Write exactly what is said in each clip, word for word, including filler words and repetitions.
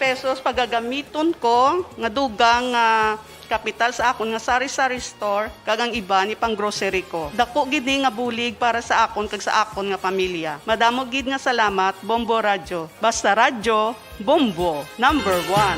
pesos pagagamiton ko nga dugang nga kapital sa akon nga sari-sari store kag ang iban ipang-grocery ko. Daku gid ni nga bulig para sa akon kag sa akon nga pamilya. Madamo gid nga salamat, Bombo Radyo. Basta Radyo, Bombo, number one.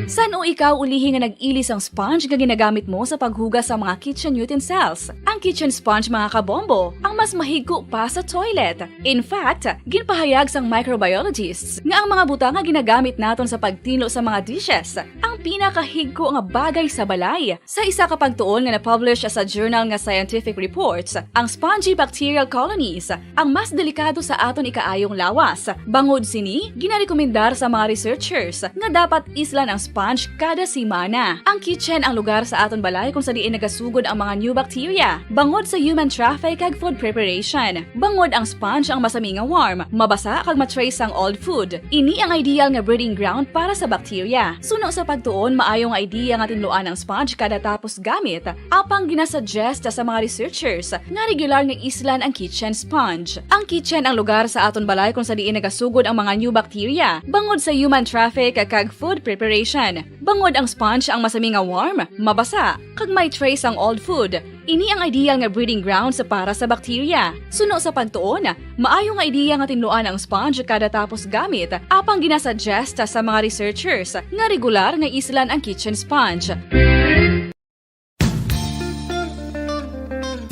San-o ikaw ulihi nga nag-ili sang sponge nga ginagamit mo sa paghugas sa mga kitchen utensils? Ang kitchen sponge, mga kabombo, ang mas mahigko pa sa toilet. In fact, ginpahayag sang microbiologists nga ang mga butang nga ginagamit naton sa pagtinlo sa mga dishes ang pinakahigko nga bagay sa balay. Sa isa ka pagtuon nga na-publish sa journal nga Scientific Reports, ang spongy bacterial colonies ang mas delikado sa aton ikaayong lawas. Bangod sini, ginarekomendar sa mga researchers nga dapat islan ang sponge kada semana. Ang kitchen ang lugar sa aton balay kung sa diin nagasugod ang mga new bacteria bangod sa human traffic kag food preparation. Bangod ang sponge ang masami nga warm, mabasa kag ma-trace sang old food. Ini ang ideal nga breeding ground para sa bacteria. Suno sa pagtuon, maayo nga idea nga tinluan ang sponge kada tapos gamit. Apang ginasuggest sa mga researchers nga regular nga islan ang kitchen sponge. Ang kitchen ang lugar sa aton balay kung sa diin nagasugod ang mga new bacteria bangod sa human traffic kag food preparation. Bangod ang sponge ang masami nga warm, mabasa, kag may trace ang old food, ini ang ideal nga breeding grounds para sa bacteria. Suno sa pagtuon, maayo nga idea nga tinluan ang sponge kada tapos gamit, apang ginasuggest sa mga researchers nga regular nga islan ang kitchen sponge.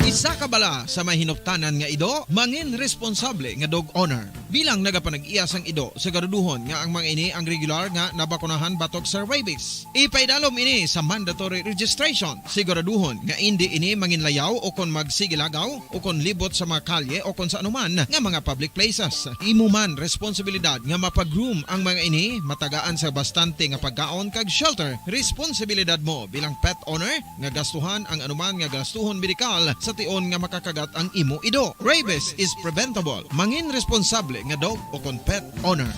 Isa ka bala sa may hinuptanan nga ido, mangin responsable nga dog owner. Bilang nagapanag-iya sang ido, siguraduhon nga ang mga ini ang regular nga nabakunahan batok sa rabies. Ipaidalom ini sa mandatory registration. Siguraduhon nga indi ini manginlayaw o kon magsigilagaw o kon libot sa mga kalye o kon sa anuman nga mga public places. Imo man responsibilidad nga mapag-groom ang mga ini, matagaan sa bastante nga pagkaon kag shelter. Responsibilidad mo bilang pet owner nga gastuhan ang anuman nga gastuhon medikal sa tion nga makakagat ang imo ido. Rabies is preventable. Mangin responsable nga dog o kon pet owner.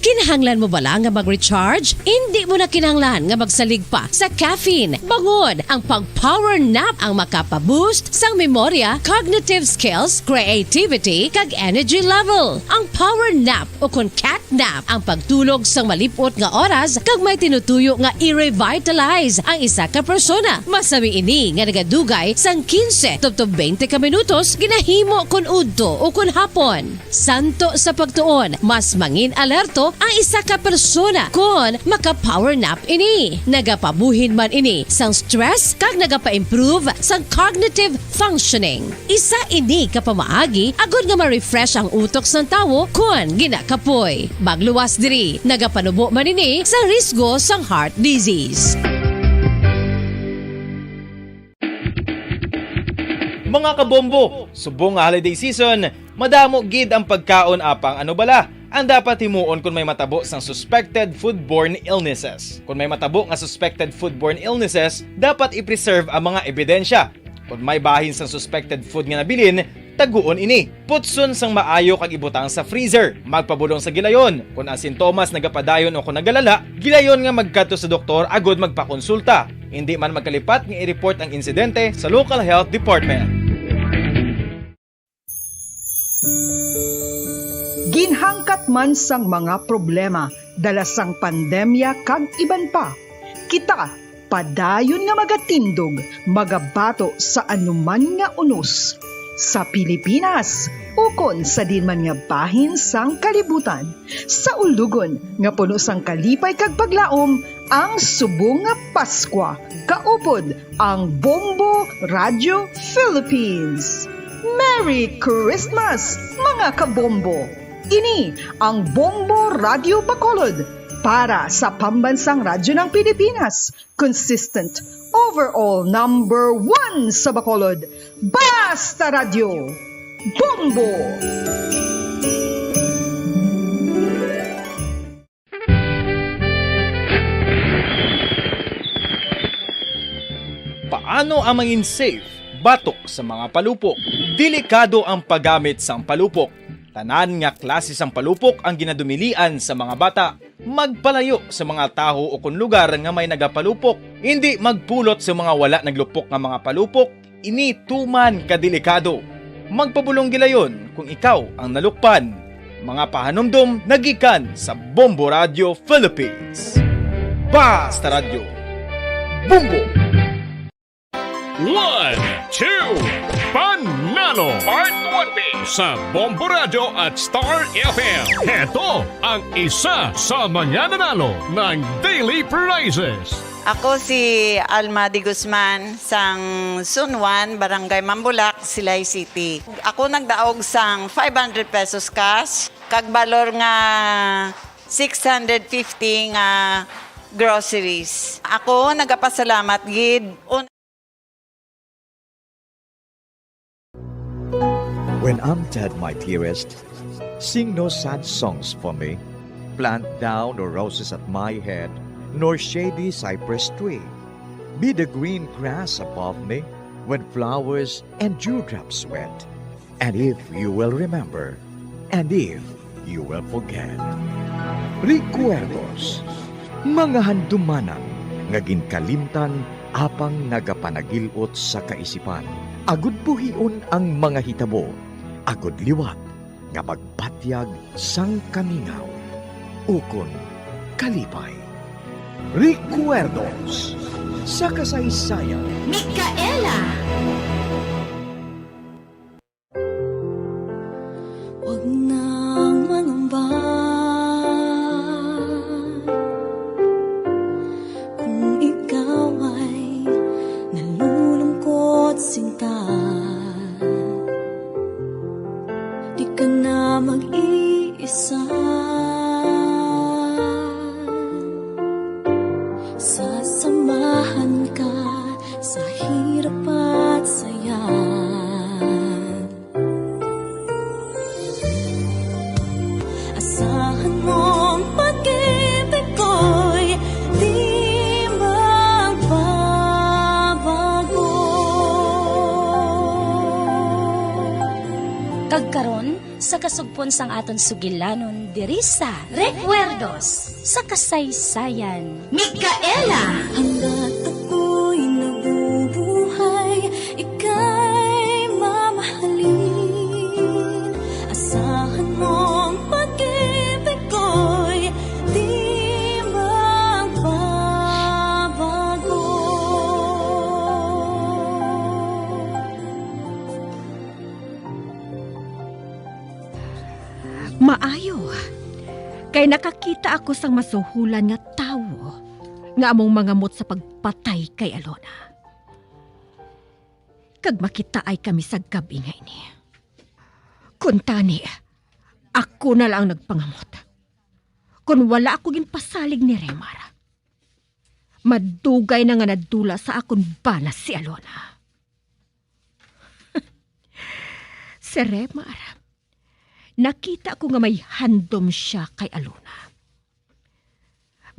Kinahanglan mo bala nga mag-recharge? Indi mo na kinahanglan nga magsalig pa sa caffeine. Bangod ang pag-power nap ang makapa-boost sang memorya, cognitive skills, creativity, kag energy level. Ang power nap o kon cat nap ang pagtulog sang malip-ot nga oras kag may tinutuyo nga i-revitalize ang isa ka persona. Masami ini nga nagadugay sang quince tubtob twenty ka minutos, ginahimo kon udto o kon hapon. Suno sa pagtuon, mas mangin-alerto ang isa ka persona kon maka-power nap ini. Nagapabuhin man ini sang stress kag nagapa-improve sang cognitive functioning. Isa ini ka pamaagi agod nga ma-refresh ang utok sang tawo kon ginakapoy. Magluwas diri, nagapanubo man ini sa risgo sang heart disease. Mga kabombo, subong nga holiday season, madamo gid ang pagkaon, apang ano bala ang dapat himuon kon may matabo sang suspected foodborne illnesses? Kon may matabo nga suspected foodborne illnesses, dapat i-preserve ang mga ebidensya. Kon may bahin sang suspected food nga nabilin, taguon ini. Putson sang maayo kag ibutang sa freezer. Magpabulong sa gilayon. Kon ang sintomas nagapadayon o kon nagalala, gilayon nga magkadto sa doktor agod magpakonsulta. Indi man magkalipat nga i-report ang insidente sa local health department. Ginhangkat man sang mga problema dala sang pandemya kag iban pa, kita padayon nga magatindog, magabato sa anuman nga unos, sa Pilipinas ukon sa diin man nga bahin sang kalibutan. Sa ulugon nga puno sang kalipay kag paglaom ang subong nga Paskwa, kaupod ang Bombo Radio Philippines. Merry Christmas, mga kabombo! Ini ang Bombo Radio Bacolod para sa Pambansang Radyo ng Pilipinas, consistent, overall number one sa Bacolod. Basta Radyo, Bombo! Paano ang mangin safe batok sa mga palupok? Delikado ang paggamit sang palupok. Tanan nga klase sang palupok ang ginadumilian sa mga bata. Magpalayo sa mga tawo ukon lugar nga may nagapalupok. Indi magpulot sa mga wala naglupok nga mga palupok. Ini tuman ka delikado. Magpabulong gilayon kung ikaw ang nalukpan. Mga pahanumdom nagikan sa Bombo Radio Philippines. Basta Radio. Bombo! One, two, Panalo! Part one B sa Bombo Radio at Star F M. Heto ang isa sa mga nanalo ng daily prizes. Ako si Alma de Guzman, sang Sunwan, Barangay Mambulak, Silay City. Ako nagdaog sang five hundred pesos cash, kag balor nga six hundred fifty nga groceries. Ako nagapasalamat gid. Un- When I'm dead, my dearest, sing no sad songs for me. Plant thou no roses at my head, nor shady cypress tree. Be the green grass above me when flowers and dewdrops wet. And if you will remember, and if you will forget. Recuerdos, mga handumanan nga ginkalimtan apang nagapanagil-ot sa kaisipan. Agud buhion ang mga hitabo, agud liwat nga magbatyag sang kamingaw ukon kalipay. Recuerdos sa kasaysayan. Micaela. Huwag nang mangamba kung ikaw ay nalulungkot, sinta. Di ka na mag-iisa. Sasamahan ka sa hirap at saya. Asahan mong pag-ibig ko'y di magbabago. Kag karon, sa kasugpon sang aton sugilanon diri sa Recuerdos sa Kasaysayan. Micaela. Hanggat ako'y nabubuhay, ika'y mamahalin. Asahan mong pag-ibig ko'y di magbabago. Maayo, kay nakakita ako sang masuhulan nga tawo nga among mangamot sa pagpatay kay Alona. Kag makitaay kami sa gab-i nga ini. Kuntani, ako na lang ang nagpangamot. Kon wala ako ginpasalig ni Remar, madugay na nga nadula sa akon bana si Alona. Si Remar, nakita ko nga may handom sia kay Alona.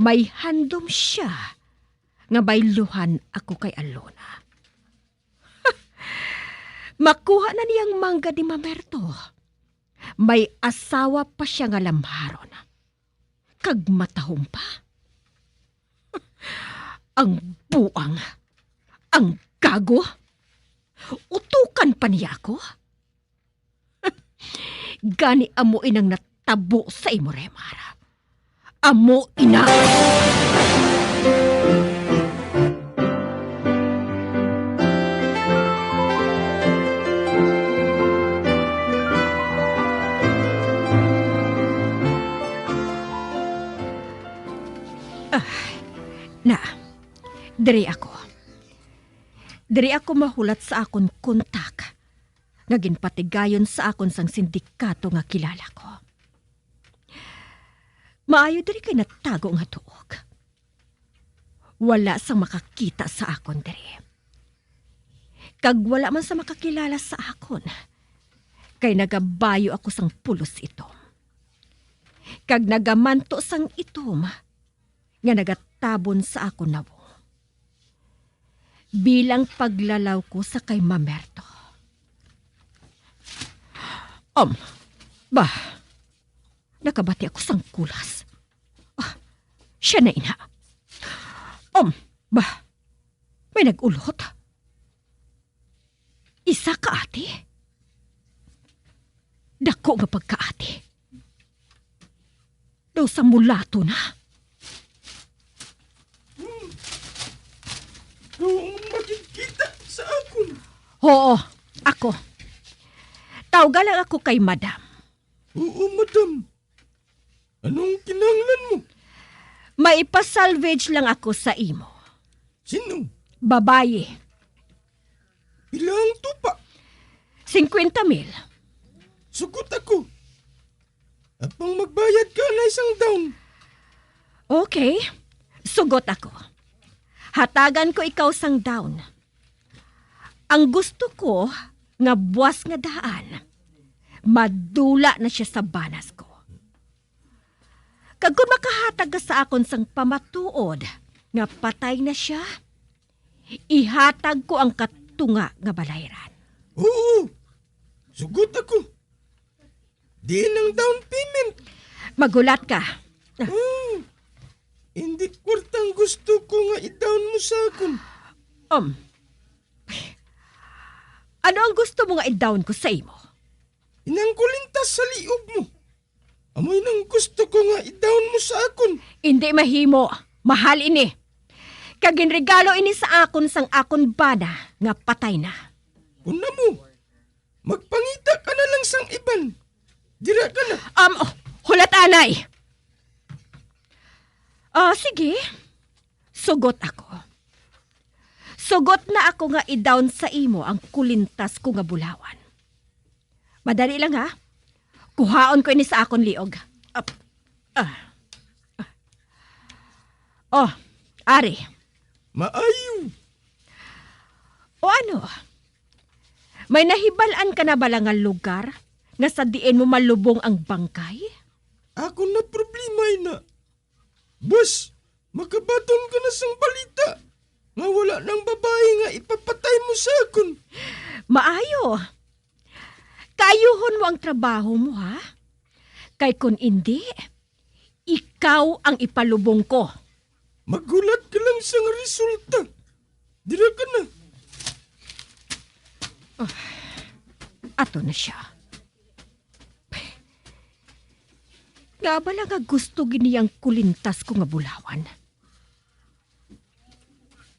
May handom sia nga bayluhan ako kay Alona. Makuha na niya ang mangga ni Mamerto. May asawa pa sia nga lamharon. Kag matahom pa. Ang buang, ang gago. Utukan pa niya ako. Gani amo inang natabo sa imo, Remar. Amo ina. Ah, na, diri ako. Diri ako mahulat sa akon kontak nga ginpatigayon sa akon sang sindikato nga kilala ko. Maayo diri kay natago nga duog. Wala sang makakita sa akon diri. Kag wala man sa makakilala sa akon, kay nagabayo ako sang pulos itom. Kag nagamanto sang itom nga nagatabon sa akon nawong. Bilang paglalaw ko sa kay Mamerto. Um, Bah, nakabati ako sang kulas. Ah, siya na ina. Um, bah, may nag-ulot. Isa ka ati? Dako nga pagkaati. Daw sa mulato na. Hmm. Daw ang makikita sa akon. Oo, ako. Tawga lang ako kay madam. Oo, madam. Anong kinahanglan mo? May ipa-salvage lang ako sa imo. Sino? Babayi. Pila ang tupa? Singkwenta mil. Sugot ako. Apang magbayad ka na isang down. Okay. Sugot ako. Hatagan ko ikaw sang down. Ang gusto ko nga buas nga daan, madula na siya sa banas ko. Kag kon makahatag ka sa akon sang pamatuod nga patay na sia, ihatag ko ang katunga nga balayran. Oo, sugot ako. Diin ang down payment? Maghulat ka. Hmm, hindi kwarta ang gusto ko nga i-down mo sa akon. Um, ano ang gusto mo nga i-down ko sa imo? Inang kulintas sa liog mo. Amoy nang gusto ko nga i-down mo sa akon. Hindi mahimo. Mahal ini. Kag ginregalo ini sa akon sang akon bana nga patay na. Kun amo, magpangita ka na lang sang iban. Dira ka na. Um, oh, hulat anay. Ah, sige. Sugot ako. Sugot na ako nga i-down sa imo ang kulintas ko nga bulawan. Madali lang, ha? Kuhaon ko ini sa akon liog. Ap-, ah. Oh, ari. Maayo. O ano? May nahibal-an ka na bala nga lugar nga sa diin mo malubong ang bangkay? Ako na problema ina. Bus, makabaton ka na sang balita nga wala nang babayi nga ipapatay mo sa akon. Maayo. Kaayuhon mo ang trabaho mo, ha? Kay kon indi, ikaw ang ipalubong ko. Maghulat ka lang sang resulta. Dira ka na. Ah, ato na siya. Nga bala nga gusto gid niya ang kulintas ko nga bulawan.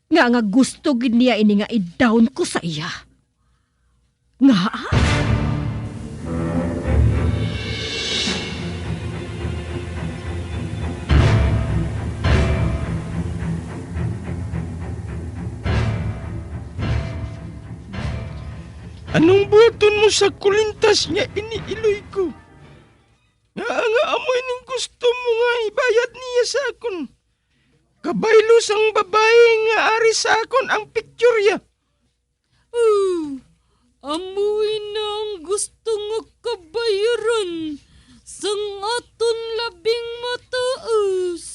Nga, nga gusto gid niya ini nga i-down ko sa iya. Nga? Anong buhaton mo sa kulintas nga iniiloy ko? Nga, nga amo ining gusto mo nga ibayad niya sa akon? Kabaylo sang babayi nga ari sa akon ang pikturya. Oh, amo ina ang gusto nga kabayaran sang aton labing mataas.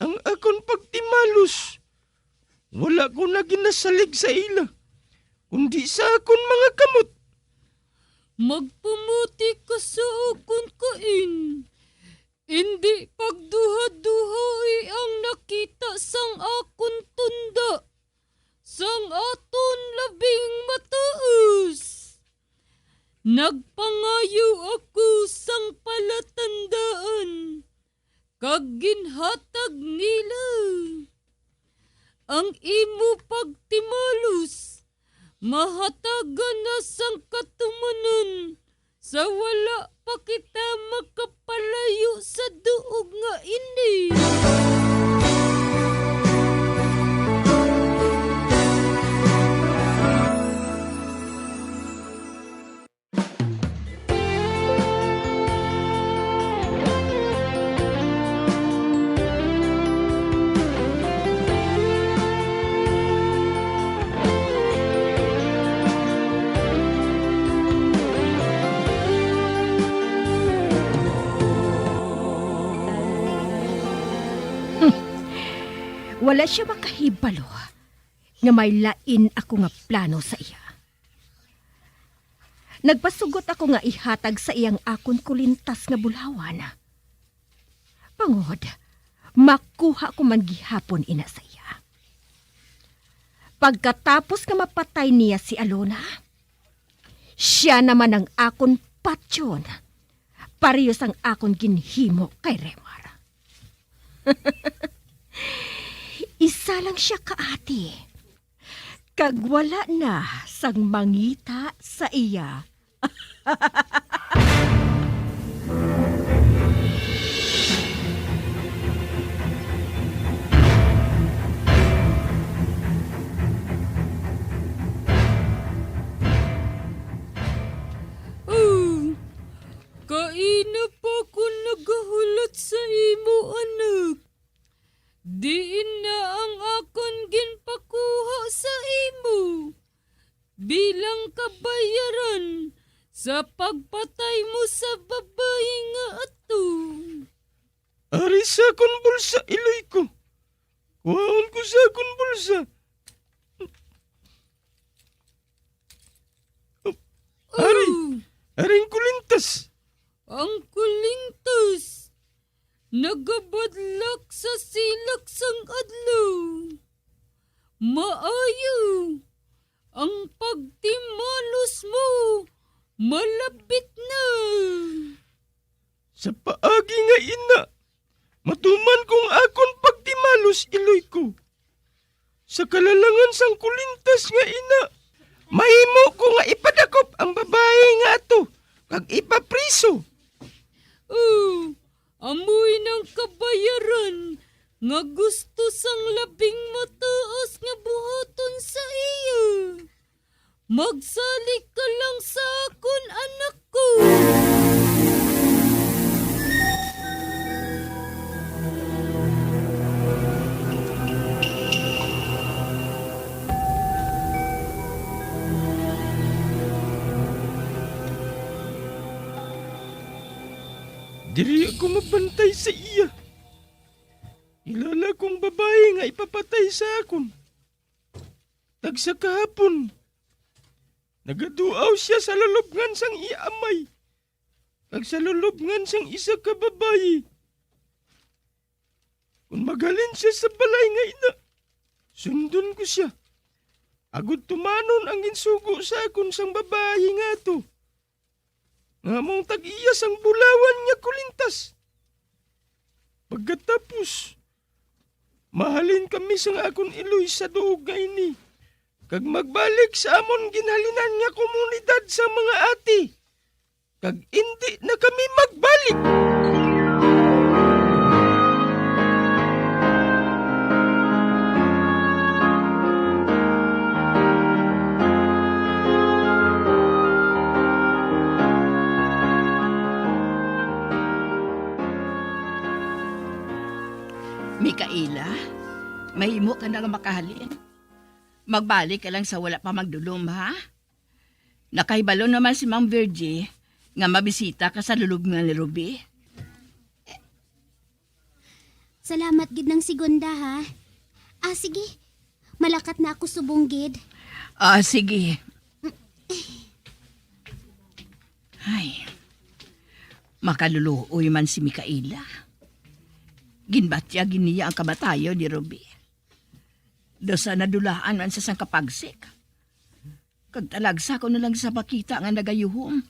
Ang akon pagtimalos, wala ko na ginasalig sa ila, kundi sa akon mga kamot. Magpamati ka sa akon kain. Indi pagduhaduhoi ang nakita sang akon tunda, sang aton labing mataas. Nagpangayo ako sang palatandaan, kag ginhatag nila. Ang imo pagtimalos mahatagan na sang katumanan, sa wala pa kita makapalayo sa duog nga ini. Wala sia makahibalo nga may lain ako nga plano sa iya. Nagpasugot ako nga ihatag sa iya ang akon kulintas nga bulawan, bangod makuha ko man gihapon ina sa iya. Pagkatapos nga mapatay niya si Alona, sia naman ang akon patyon, pareho sang akon ginhimo kay Remar. Isa lang sia ka ati, kag wala na sang mangita sa iya. Oh, kaina pa ko nagahulat sa imo, anak. Diin na ang akon ginpakuha sa imo bilang kabayaran sa pagpatay mo sa babayi nga ato. Ari sa akon bulsa, iloy ko. Kuhaon ko sa akon bulsa. Ari, Oh, ari ang kulintas. Ang kulintas nagabadlak sa silak sang adlaw. Maayo, ang pagtimalos mo malapit na. Sa paagi nga ina, matuman ko ang akon pagtimalos, iloy ko. Sa kalalangan sang kulintas nga ina, mahimo ko nga ipadakop ang babayi nga ato kag ipapriso. Oh, amoy nang kabayaran nga gusto sang labing mataas nga buhaton sa iya. Magsalig ka lang sa akon, anak ko. Diri ako mabantay sa iya. Kilala kong babayi nga ipapatay sa akon. Tagsa kahapon, nagaduaw sia sa lulubngan sang iya amay kag sa lulubngan sang isa ka babayi. Kon maghalin sia sa balay nga ina, sundon ko sia, agod tumanon ang ginsugo sa akon sang babayi nga ato, nga amo ang tag-iya sang bulawan nga kulintas. Pagkatapos, mahalin kami sang akon iloy sa duog nga ini, kag magbalik sa amon ginhalinan nga komunidad sang mga ati, kag indi na kami magbalik. Mikaela, mahimo ka na nga makahalin. Magbalik ka lang sa wala pa magdulom, ha? Nakahibalo naman si Ma'am Virgie nga mabisita ka sa lulubngan ni Ruby. Salamat gid nang segunda, ha? Ah, sige. Malakat na ako subong gid. Ah, sige. Ay, makaluluoy man si Mikaela. Ginbatya gid niya ang kamatayon ni Ruby. Daw sa nadulaan man sa sang kapagsik. Kag talagsa ko na lang sa makita nga nagayuhom,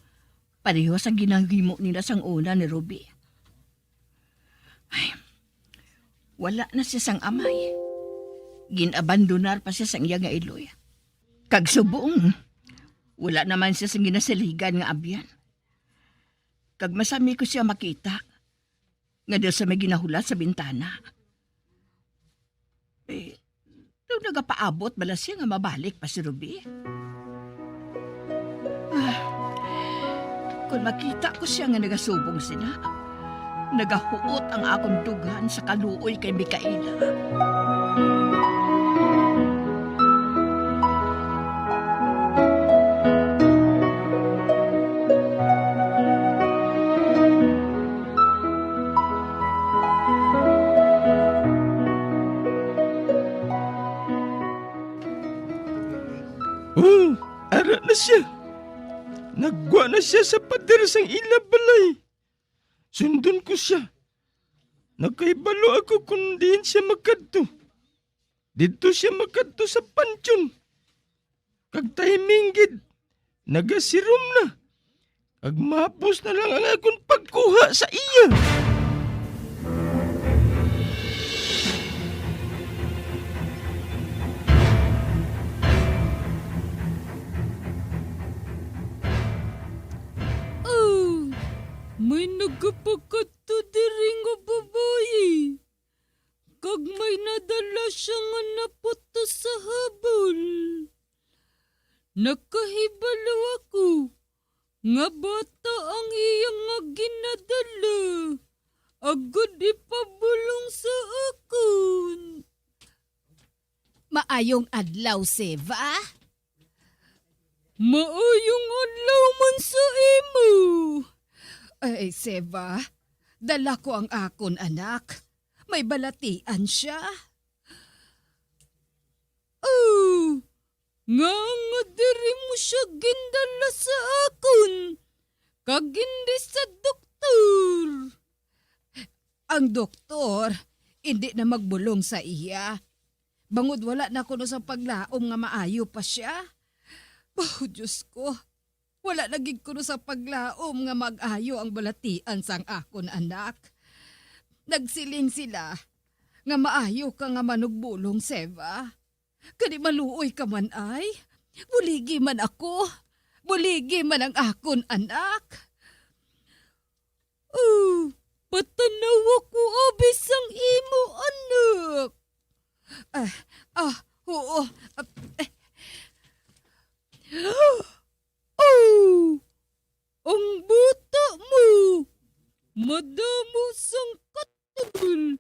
pareho sa ginahimo nila sang una ni Ruby. Ay, wala na siya sang amay. Gin-abandonar pa siya sang iya nga iloy. Kag subong, wala naman siya sang ginasaligan nga abyan. Kag masami ko siya makita nga daw sa may ginahulat sa bintana. Eh, daw nagapaabot bala siya nga mabalik pa si Ruby? Ah, kung makita ko siya nga nagasubong sina, nagahuot ang akon dughan sa kaluoy kay Mikaela. Oh, ara na siya. Nagwa na sia sa pader sang ila balay. Sundon ko sia. Nakahibalo ako kon diin sia makadto. Didto sia makadto sa pantyon. Kag timing gid, nagasirom na. Kag mahapos na lang ang akon pagkuha sa iya. Oh, may nagapakadto diri nga babayi, kag may nadala sia nga naputos sa habol. Nakahibalo ako nga bata ang iya nga ginadala, agod ipabulong sa akon. Maayong adlaw, Seva. Maayong adlaw man sa imo. Ay, Seva, dala ko ang akon anak. May balatian sia. Oh, nga nga diri mo sia gindala sa akon, kag hindi sa doktor? Ang doktor indi na magbulong sa iya, bangod wala na kuno sang paglaom nga maayo pa sia. Oh, Diyos ko, wala na gid kuno sang paglaom nga mag-ayo ang balatian sang akon anak. Nagsiling sila nga maayo ka nga manugbulong, Seva. Kani maluoy ka man ay? Buligi man ako. Buligi man ang akon anak. Oh, patanawa ko abi sang imo anak. Ah, ah, oo. Ah, eh. Oh, ang bata mo madamo sang katol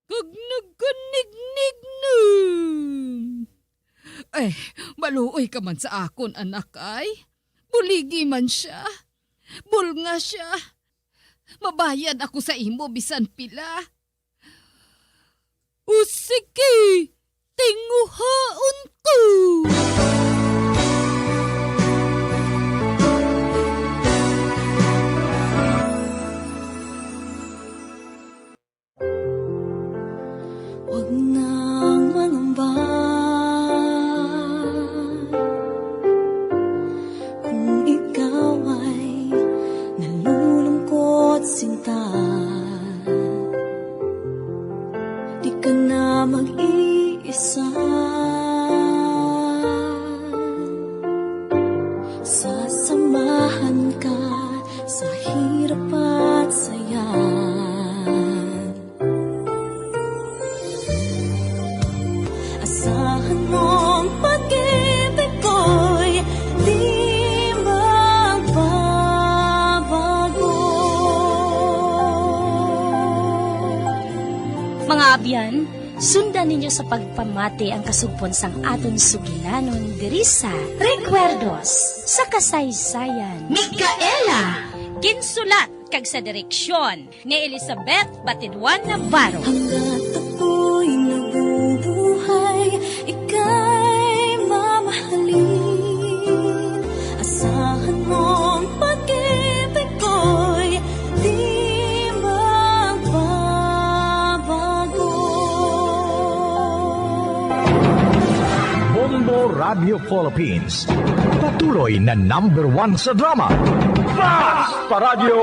kag nagkanignig na. Eh, maluoy ka man sa akon, anak, ay. Buligi man sia. Bulnga sia. Mabayad ako sa imo bisan pila. O sige, tinguhaon ko. Huwag nang mangamba kung ikaw ay nalulungkot, sinta. Di ka na mag-iisa. Sasamahan ka sa hirap at saya. Asahan mong pag-ibig ko'y di magbabago. Mga abyan, sundan ninyo sa pagpamati ang kasugpon sang aton sugilanon diri sa Recuerdos sa Kasaysayan. Micaela. Ginsulat kag sa direksyon ni Elizabeth Batidwan Navarro. Hanggat ako'y nabubuhay, ika'y mamahalin. Asahan mong pag-ibig ko'y di magbabago. Bombo Radio Philippines, patuloy na number one sa drama. Basta Radyo!